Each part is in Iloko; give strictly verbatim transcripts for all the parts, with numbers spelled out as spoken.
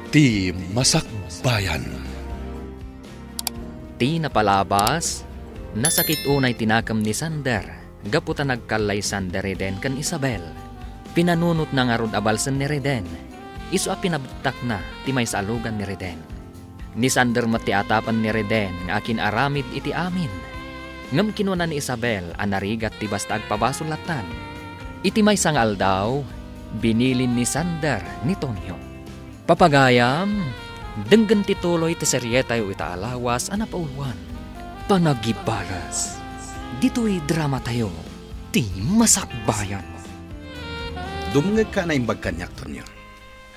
Ti Masakbayan. Ti napalabas, nasakit unay ti nakem ni Sander gapu ta nagkallaysan da Reden ken Isabel. Pinanunotna ngarud a balsen ni Reden, isu a pinabettakna ti maysa a lugan ni Reden. Ni Sander met ti atapan ni Reden nga akin-aramid iti amin. Ngem kinuna ni Isabel a narigat ti basta agpabasol lattan. Iti maysa nga aldaw, binilin ni Sander ni Tonyo. Papagayam, denggen ti tuloy ti serietayo ita a lawas a napauluan, Panagibalas. Ditoy dramatayo, Ti Masakbayan. Dumngegka a naimbag kaniak, Tonyo.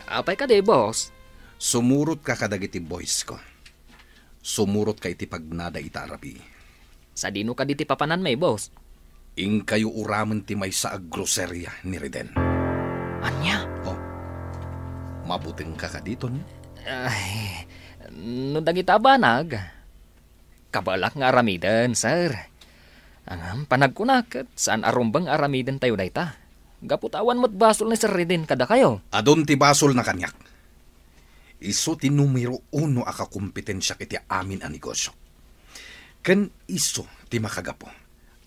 Apay kadi, boss? Sumurotka kadagiti boysko. Sumurotka iti pagnada ita a rabii. Sadino kadi ti papananmi, boss? Inkayo uramen ti maysa a groseria ni Reden. Ania? Oh. Mabutengka kadi, Tonyo? Ay, no dagita a banag, kabaelak nga aramiden, sir. Ngem panagkunak ket saan a rumbeng nga aramidentayo dayta. Gapu ta awan met basol ni Sir Reden kadakayo. Adun ti basolna kaniak. Isu ti numero uno a kakompetensiak iti amin a negosio. Ken isu ti makagapu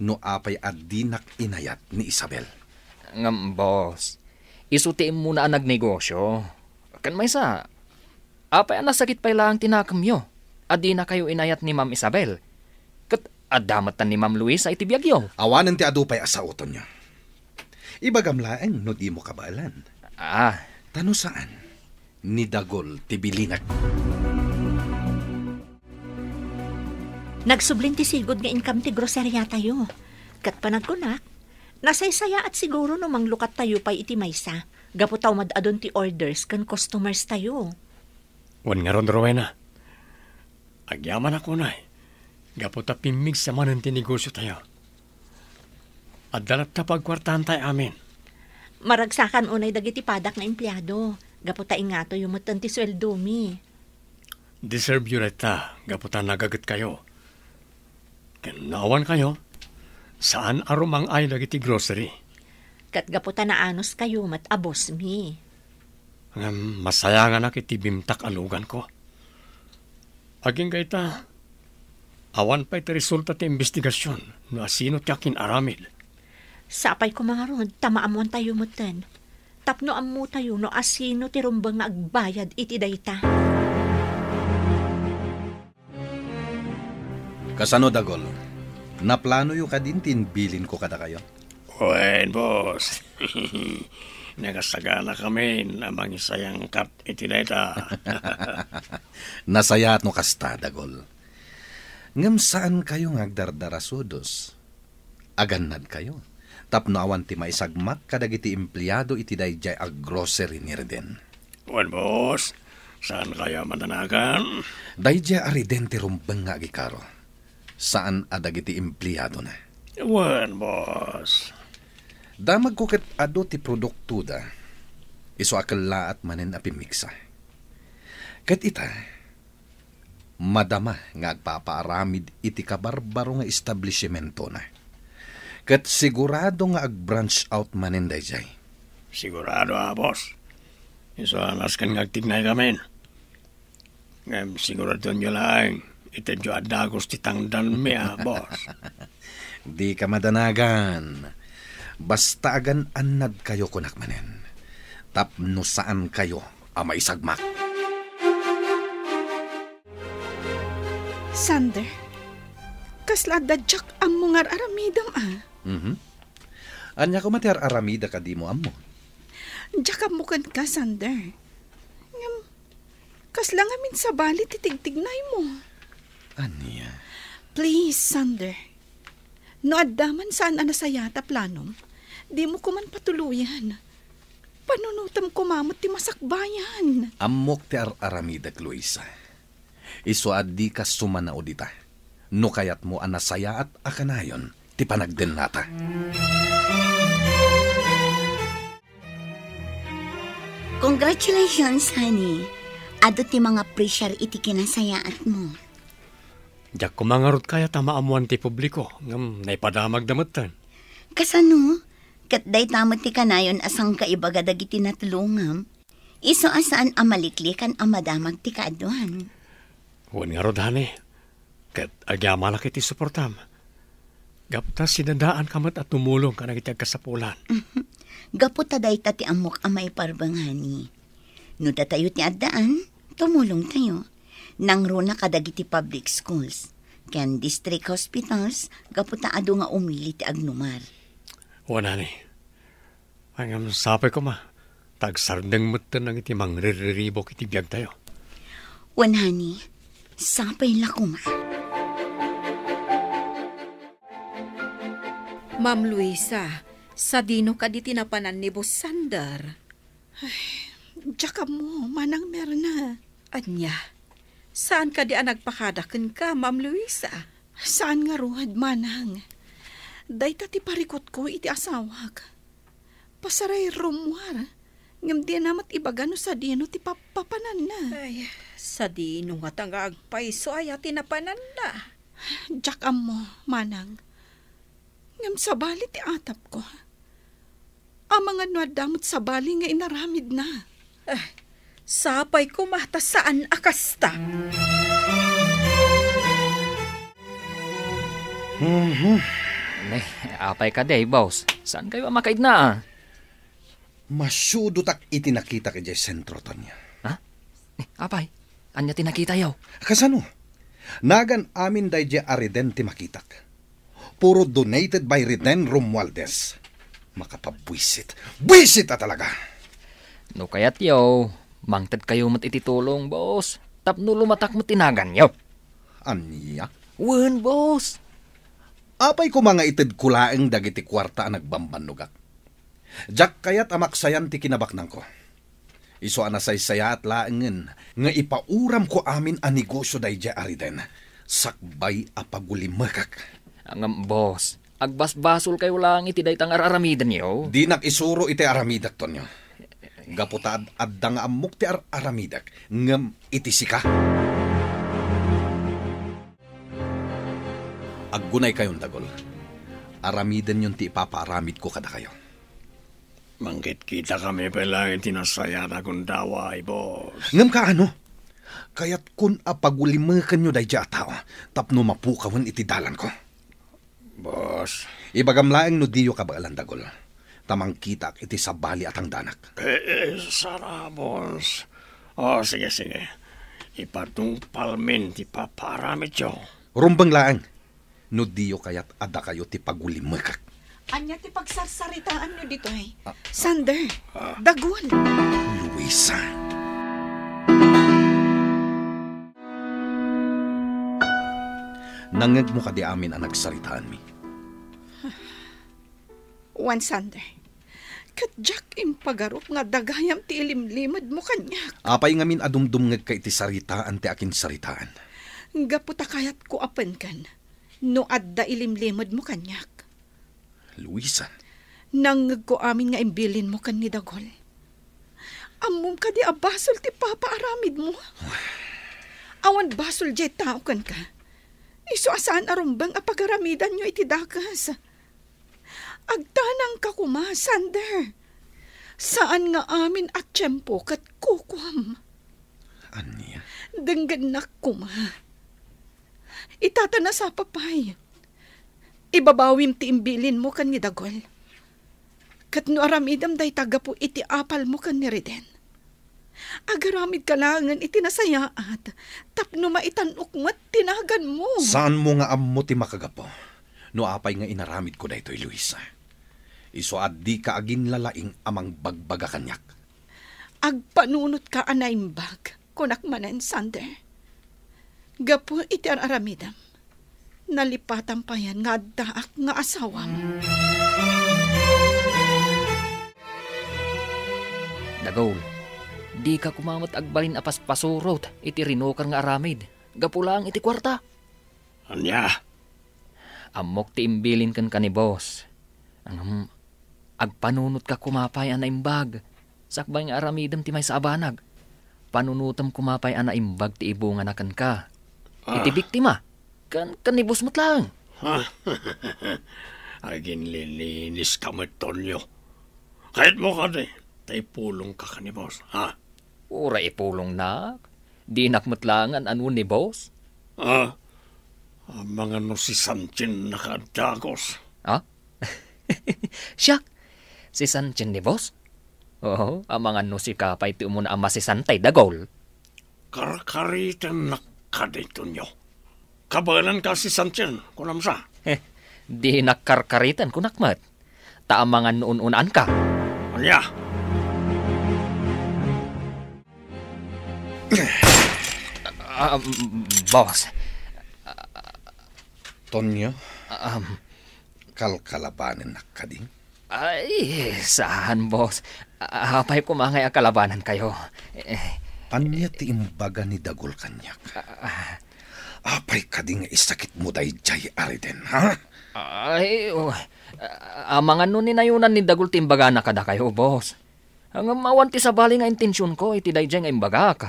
no apay a dinak inayat ni Isabel. Ngem, boss, isu ti immuna a nagnegosio. Ken maysa, apay a nasakit pay laeng ti nakemyo a dinakayo inayat ni Ma'am Isabel? Ket adda met ni Ma'am Luisa iti biagyo. Awanen ti adu pay a saotenyo. Ibagam laeng no dimo kabaelan. Ah. Ta no saan, ni dagol ti bilinek. Nagsublin ti sigud nga inkam ti groseriatayo. Ket panagkunak, nasaysayaat siguro no manglukattayo pay iti maysa, gapu ta umad-adun ti orders ken customers tayo. Wen ngarud, Rowena, agyamanak unay, gapu ta pimmigsa manen ti negosiotayo. Adda latta pagkuartaantay amin. Maragsakan unay dagiti padak nga empleado, gapu ta ingatoyo metten ti sueldomi. Deserve yo dayta, gapu ta nagagetkayo. Ken no awankayo, saan a rumang-ay dagiti grocery. Ket gapu ta naanuskayo met a bossmi. Ngem masayanganak iti bimtak a luganko. Agingga ita, awan pay ti resulta ti imbestigasion no asino ti akin-aramid. Sapay koma ngarud ta maammoantayo metten, tapno ammotayo no asino ti rumbeng nga agbayad iti dayta. Kasano, Dagol? Naplanoyo kadin ti imbilinko kadakayo? Wen, boss. Nakasaganakamin a mangisayangkap iti dayta. Nasayaat no kasta, Dagol. Ngem saankayo nga agdardarasudos. Agannadkayo tapno awan ti maisagmak kadagiti empleado iti daydiay a grocery ni Reden. Wen, boss. Saankayo a madanagan? Daydiay a Reden ti rumbeng nga agikaro. Saan a dagiti empleadona. Wen, boss. Damagko ket adu ti produktoda. Isu a kellaat manen a pimmigsa. Ket ita, madama nga agpapaaramid iti kabarbaro nga establisimentona. Ket sigurado nga ag-branch out manen daydiay. Sigurado a, boss. Isu a nasken nga agtignaykamin. Ngem siguradoenyo laeng, itedyo a dagus ti tangdanmi a, boss. Dika madanagan. Basta agan-annadkayo, kunak manen, tapno saankayo a maisagmak. Sander, kasla adda diak ammo nga ar-aramidem a. Mhm. Ania koma ti ar-aramidek a dimo ammo? Diak ammo kenka, Sander. Ngem, kasla ngamin sabali ti tigtignaymo? Ania? Please, Sander. No adda man saan a nasayaat a planom, dimo koman patuloyen. Panunotem koma met ti masakbayan. Ammok ti ar-aramidek, Luisa. Isu a dika sumanaod ita, no kayatmo a nasayaat a kanayon ti panagdennata. Congratulations, honey. Adu ti mangapresiar iti kinasayaatmo. Diak koma ngarud kayat a maammoan ti publiko, ngem naipadamagda metten. Kasano? Ket dayta met ti kanayon a sangkaibaga dagiti natulongam. Isu a saan a maliklikan a madamag ti kaaduan. Wen ngarud, honey, ket agyamanak iti suportam. Gapu ta sinadaanka met a tumulong kadagiti agkasapulan. Gapu ta dayta ti ammok a maiparbeng, honey. No datayo ti addaan, tumulongtayo. Nangruna kadagiti public schools ken district hospitals gapu ta adu nga umili ti agnumar. Wen, honey. Ngem sapay koma, ta agsardeng metten dagiti mangrirriribuk iti biagtayo. Wen, honey, sapay la koma. Ma'am Luisa, sadino kadi ti napanan ni Boss Sander? Ay, diak ammo, Manang Merna. Ania? Saan kadi a nagpakada kenka, Ma'am Luisa? Saan ngarud, Manang. Dayta ti parikutko iti asawak. Pasaray Romuar, ngem dina met ibaga no sadino ti pap-, papananna. Ay, sadino ngata nga agpayso aya ti napananna? Diak ammo, Manang. Ngem sabali ti atapko. Amangan no adda met sabali nga inaramidna. Eh, sapay koma ta saan a kasta. Mhm. Ne, apay kadi, boss? Saan kayo a makaidna, ah? Masudotak iti nakitak idiay sentro, Tonyo. Ha? Ne, apay? Ania ti nakitayo? Kasano? Nagan amin daydiay a Reden ti makitak. Puro donated by Reden Romualdez. Makapabwisit. Bwisit a talaga! No kayatyo, mangted kayo met iti tulong, boss. Tapno lumatak met ti naganyo. Ania? Wen, boss. Apay koma nga itedko laeng dagiti kuarta a nagbambannogak? Diak kayat a maksayan ti kinabaknangko. Isu a nasaysayaat laengen nga ipauramko amin a negosio daydiay a Reden, sakbay a pagulimekak. Ngem, boss, agbasbasolkayo laeng iti dayta nga ar-aramidenyo. Dinak isuro iti aramidek, Tonyo. Gapu ta ad-, adda nga ammok ti ar-aramidek, ngem iti sika. Aggunaykayon, dagul. Aramidenyon ti ipapaaramidko kadakayo. Mangkitkitakami pay laeng iti nasayaat a gundaway, boss. Ngem kaano? Kayatkon a pagulimekanyo daydiay a tao tapno mapukawen iti dalanko. Boss. Ibagam laeng no diyo kabaelan, dagul. Ta mangkitaak iti sabali a tangdanak. Eh, eh, sara, boss. Oh, sige, sige. Ipadungpalmin ti papaaramidyo. Rumbeng laeng. No diyo kayat a dakayo ti pagulimekak. Ania ti pagsarsaritaanyo ditoy? Ah. Sander, ah. Dagul. Luisa. Nangngegmo kadi amin a nagsaritaanmi? Wen, Sander. Ket diak impagarup nga adda gayam ti ilimlimedmo kaniak. Apay ngamin a dumdumngegka iti saritaan ti akinsaritaan? Gapu ta kayatko a penken no adda ilimlimedmo kaniak. Luisa. Nangngegko amin nga imbilinmo ken ni Dagul. Ammom kadi a basol ti papaaramidmo? Awan basol diay tao kenka. Isu a saan a rumbeng a pagaramidanyo iti dakes. Agtanangka koma, Sander. Saan nga amin a tiempo ket kukuam. Ania? Denggennak koma. Ita ta nasapa pay. Ibabawim ti imbilinmo ken ni Dagul. Ket no aramidem dayta gapu iti apalmo ken ni Reden, agaramidka laengen iti nasayaat tapno maitan-ok met ti naganmo. Saanmo nga ammo ti makagapu no apay nga inaramidko daytoy, Luisa. Isu a dika aginlalaing a mangbagbaga kaniak. Agpanunotka a naimbag, kunak manen, Sander. Gapu iti ar-aramidem, nalipatan payen nga addaak nga asawam. Dagul, dika koma met agbalin a paspasurot iti rinukar nga aramid gapu laeng iti kuarta. Ania? Ammok ti imbilin kenka ni boss. Ngem, agpanunotka koma pay a naimbag, sakbay nga aramidem ti maysa a banag. Panunotem koma pay a naimbag ti ibungana kenka. Ah. Iti biktima, ken, ken ni boss met laeng. Aginliliniska met, Tonyo. Kayatmo kadi, ta ipulongka ken ni boss, ha? Uray ipulongnak. Dinak met laeng an-anon ni boss. Ah, amangan no si Sanchen nakaaddagus. Ha? Siak? Si Sanchen ni boss? Oo, amangan no sika pay ti umuna a masisantay, Dagol. Karkaritennak kadi, Tonyo. Kabaelanka si Sanchen, kunam sa? Dinak karkariten, kunak met. Ta amangan no un-unaanka. Ania? Um, boss. Tonyo, um, kalkalabanennak kadi? Ay, saan, boss. Apay koma ngay a kalabanankayo? Eh, ania ti imbaga ni Dagol kaniak? Ah. Apay kadi nga isakitmo daydiay a riden, ha? Ay, oh, amangan no ninayonan ni Dagol ti imbagana kadakayo, boss. Ngem awan ti sabali nga intensionko iti daydiay nga imbagak.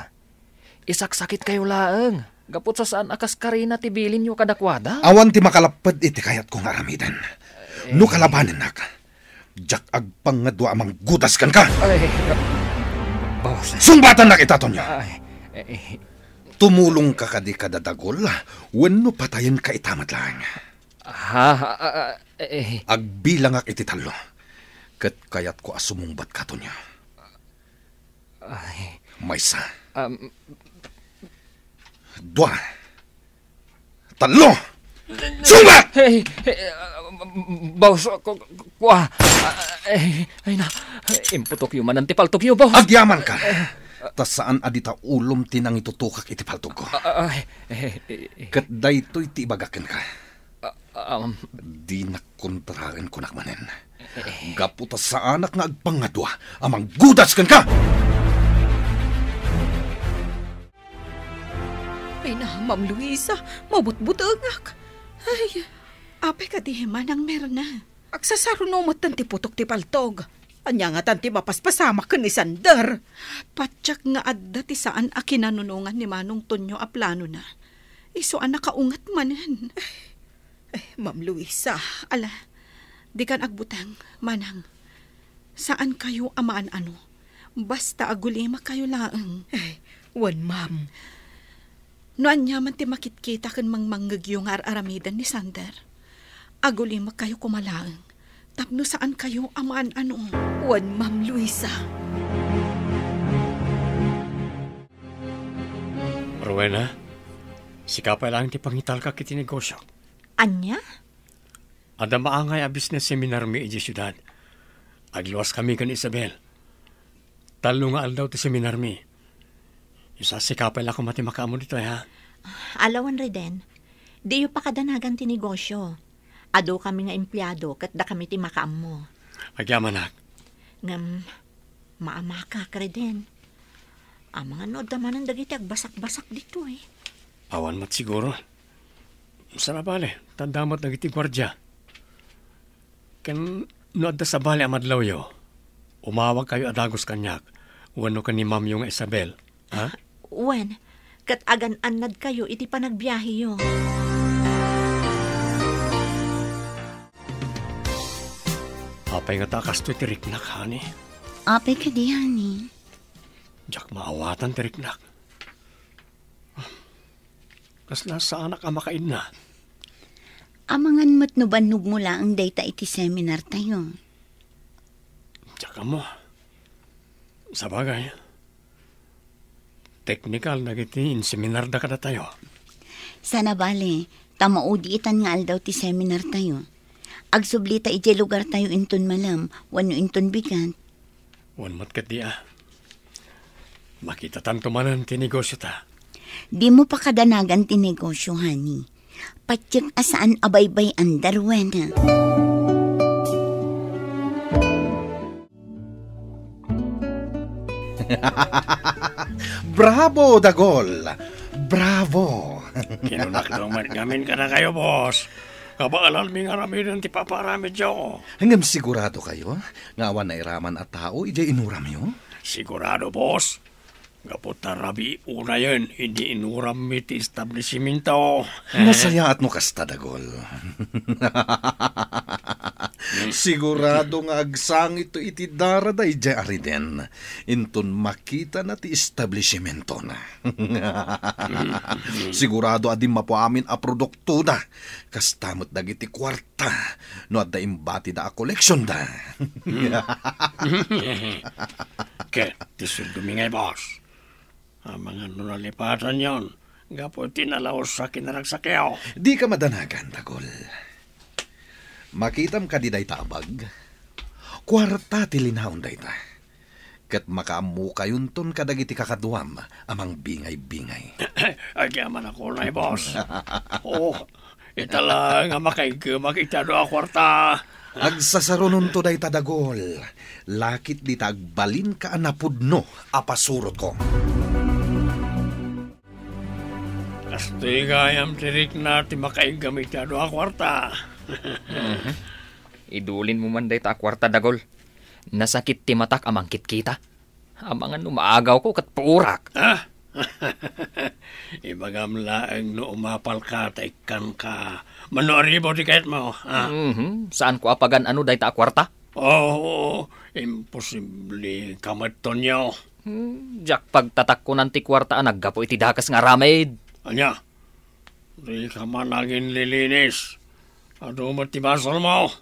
Isaksakitkayo laeng, gapu ta saan a kas karina ti bilinyo kadakuada. Awan ti makalapped iti kayatko nga aramiden. Eh. No kalabanennak, diak agpangngadua a manggudas kenka. Ay, boss. Sungbatannak ita, Tonyo. Ay, eh. Tumulongka kadi kada Dagol, wenno patayenka ita met laeng? Ha? Ah, ah, eh. Agbilangak iti tallo. Ket kayatko a sumungbatka, Tonyo. Ay. Maysa. Um, dua. Tallo! Sungbat! Hey, hey, ah, boss, ku-, ku-, kua. Ah, eh, ay na, imputokyo manen ti paltokyo, boss. Agyamanka. Ta saan a dita ulom ti nangitutukak iti paltokko. Ah, ah, eh, eh, eh. Ket daytoy ti ibagak kenka. Ah, um. Dinak kontraen, kunak manen. Eh. Gapu ta saanak nga agpangngadua a manggudas kenka! Ay na, Ma'am Luisa, mabutbutengak. Ay. Apay kadi, Manang Mirna? Agsasaruno metten ti putok ti paltog. Ania ngatan ti mapaspasamak ken ni Sander? Patiek nga adda ti saan a kinanunongan ni Manong Tonyo a planona. Isu a nakaunget manen. Eh, Ma'am Luisa. Ala, dikan agbuteng, Manang. Saankayo a maan-ano. Basta agulimakayo laeng. Eh, wen, Ma'am. No ania man ti makitkita ken mangmangngegyo nga ar-aramiden ni Sander, agulimakayo koma laeng tapno saankayo a maan-ano. Wen, Ma'am Luisa. Rowena, sika pay laeng ti pangitalkak iti negosio. Ania? Adda maangay a business seminarmi idiay siudad. Agluaskami ken Isabel. Tallo nga aldaw ti seminarmi. Isasika pay la koma ti makaammo ditoy, ha? Ala wen, Riden. Diyo pakadanagan ti negosio. Adukami nga empleado ket dakami ti makaammo. Agyamanak. Ngem, maamakak, Riden. Amangan no adda manen dagiti agbasakbasak ditoy. Awan met siguro. Saan a bale, ta adda met dagiti guardia. Ken no adda sabali a madlawyo, umawagkayo a dagus kaniak wenno ken ni mamyo nga Isabel, ha? Wen, ket agan-annadkayo iti panagbiaheyo. Apay ngata a kastoy ti riknak, honey? Apay kadi, honey? Diak maawatan ti riknak. Kasla saanak a makaidna. Amangan met no bannogmo laeng dayta iti seminartayo. Diak ammo. Sabagay, teknikal dagiti inseminarda kadatayo. Saan a bale, ta mauditan nga aldaw ti seminartayo. Agsublita idiay lugartayo inton malem wenno inton bigat. Wen met ketdi a. Makitatanto manen ti negosiota. Dimo pakadanagan ti negosio, honey. Patiek a saan a baybay-an, Rowena. Bravo, Dagol! Bravo! Kinunakto met ngamin kadakayo, boss. Kabaelanmi nga aramiden ti papaaramidyo. Ngem siguradokayo nga awan nairaman a tao idiay inuramyo? Sigurado, boss. Gapu ta rabii unayen idi inurammi ti establisimento. Nasayaat no kasta, Dagol. Sigurado nga agsangitto iti darada idiay a Reden, inton makitana ti establishmentona. Sigurado a dimmapo amin a produktoda, kasta met dagiti kuarta no adda imbatida a koleksionda. Ket ti sueldomi ngay, boss, amangan no nalipatanyon gapu iti nalaus a kinaragsakyo. Dika madanagan, Dagol. Makitam kadi dayta a bag? Kuarta ti linaon dayta. Ket makaammokayonton kadagiti kakaduam a mangbingay-bingay. Agyamanak unay, boss. Oh, ita laeng a makaiggemak iti adu a kuarta. Agsasarunonto dayta, Dagol. Lakit dita agbalinka a napudno a pasurotko. Kastoy gayam ti rikna ti makaiggam iti adu a kuarta. Mhm. Idulinmo man dayta a kuarta, Dagol. Nasakit ti matak a mangkitkita. Amangan no maagawko ket puorak. Ah? Ibagam laeng no umapalka ta ikkanka. Mano a ribo ti kayatmo, ah? Mhm. Saanko a pagan-ano dayta a kuarta? Oo, imposible ka met, Tonyo. Hmm, diak pagtatakkonan ti kuarta a naggapu iti dakes nga aramid. Ania? Dika man aginlilinis. Adu met ti basolmo.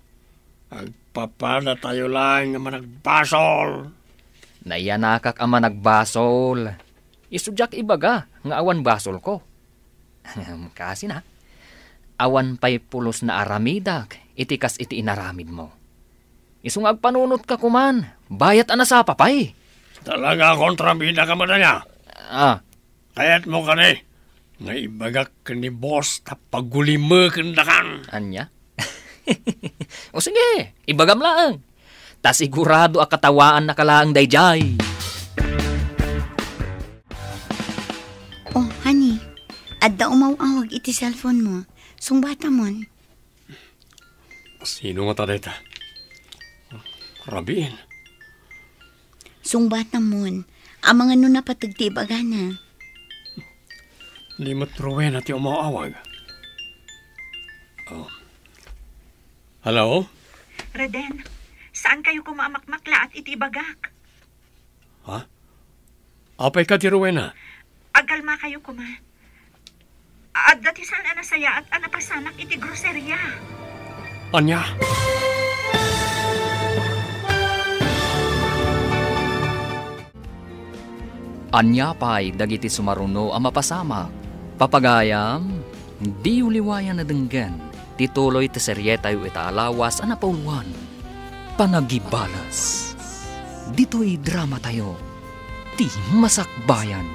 Agpapadatayo laeng nga managbasol. Nayanakak a managbasol. Isu diak ibaga nga awan basolko. Kasina, awan pay pulos naaramidak iti kas iti inaramidmo. Isu nga agpanunotka koman, bayat a nasapa pay. Talaga a kontrabida ka met ania? Ah. Kayatmo kadi nga ibagak ken ni boss ta pagulimekendakan? Ania? O sige, ibagam laeng. Ta sigurado a katawaannaka laeng daydiay. Oh, honey, adda umaw-awag iti cellphone mo. Sungbatamon. Sino ngata dayta? Rabiin. Sungbatamon. Amangan no napateg ti ibagana. Di met Rowena ti umaw-awag. Oh. Hello? Reden, saan kayo koma a makmaklaat iti ibagak? Ha? Apay ka ti Rowena? Agkalmakayo koma. Adda ti saan a nasayaat a napasamak iti groseria. Ania? Ania pay dagiti sumaruno a mapasamak? Papagayam, diyo liwayan a denggen ti tuloy ti serietayo ita a lawas a napauluan, Panagibalas. Ditoy dramatayo, Ti Masakbayan.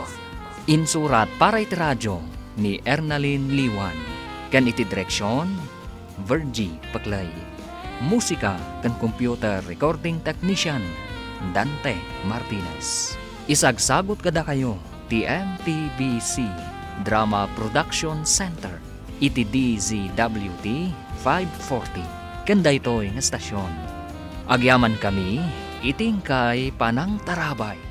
Insurat para iti radio ni Ernalyn Liwan, ken iti direksion, Virgie Paclay. Musika ken computer recording technician, Dante Martinez. Isagsagut kadakayo ti M T B C Drama Production Center iti D Z W T five forty ken daytoy nga stasyon. Agyamankami iti inkay panangtarabay.